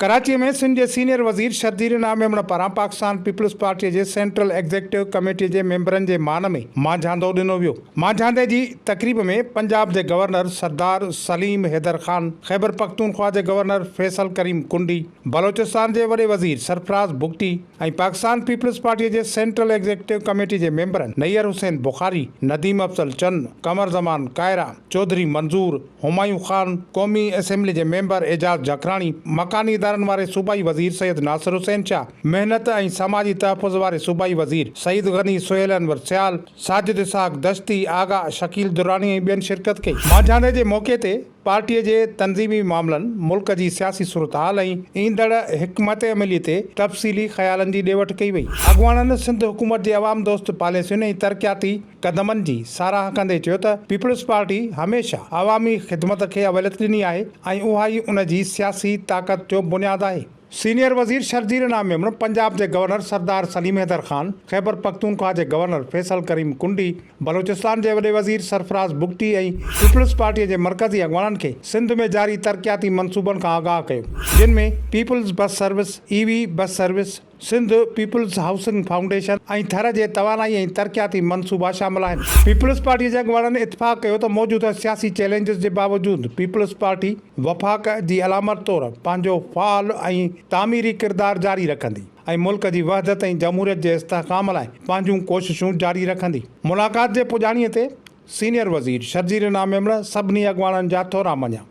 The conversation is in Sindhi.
ڪراچيء ۾ سنڌ جي سينيئر وزير شرجيل انعام ميمڻ پاران پاڪستان پيپلز پارٽيء جي سينٽرل ايگزيڪٽو ڪميٽيء جي ميمبرن جي مان ۾ مانجهاندو ڏنو ويو. مانجهاندي جي تقريب ۾ پنجاب جي گورنر سردار سليم حيدر خان، خيبرپختونخوا جي گورنر فيصل ڪريم ڪنڊي، بلوچستان جي وڏي وزير سرفراز بگٽي ۽ پاڪستان پيپلز پارٽيء جي سينٽرل ايگزيڪٽو ڪميٽي جي ميمبرن نيئر حسين بخاري، نديم افضل چن، قمر زمان ڪائره، چوڌري منظور، همايون خان، قومي اسيمبلي جي ميمبر اعجاز جاکراڻي، مڪاني ادارن واري صوبائي وزير سيد ناصر حسين شاهه، محنت ۽ سماجي تحفظ واري صوبائي وزير سعيد غني، سهيل انور سيال، ساجد اسحاق دشتي، آغا شڪيل دراني ۽ ٻين شرڪت ڪئي. مانجهاندي جي موقعي تي پارٽي جي تنظيمي معاملن، ملڪ جي سياسي صورتحال ۽ ايندڙ حڪمت عملي تي تفصيلي خيالن جي ڏي وٺ ڪئي وئي. اڳواڻن سنڌ حڪومت جي عوام دوست پاليسين ۽ ترقياتي قدمن جي ساراهه ڪندي چيو ته پيپلز پارٽي هميشه عوامي خدمت کي اوليت ڏني آهي ۽ اها ئي ان جي سياسي طاقت جو بنياد آهي. سينيئر وزير شرجيل انعام ميمڻ، پنجاب جي گورنر سردار سليم حيدر خان، خيبرپختونخوا جي گورنر فيصل ڪريم ڪنڊي، بلوچستان جي وڏي وزير سرفراز بگٽي ۽ پيپلز پارٽي جي مرڪزي اڳواڻن کي سنڌ ۾ جاري ترقياتي منصوبن کان آگاهه ڪيو جن ۾ peoples bus service, E V bus service, Sindh peoples housing foundation ۽ Thar جي توانائي ۽ ترقياتي منصوبا شامل آهن. پيپلز پارٽي جي اڳواڻن اتفاق ڪيو ته موجوده سياسي چئلينجز جي باوجود پيپلز پارٽي وفاق جي علامت طور پنهنجو فعال ۽ تعميري ڪردار جاري رکندي ۽ ملڪ جي وحدت ۽ جمهوريت جي استحڪام لاء پنهنجون ڪوششون جاري رکندي. ملاقات جي پڄاڻي تي سينيئر وزير شرجيل انعام ميمڻ سڀني اڳواڻن جا ٿورا مڃيا.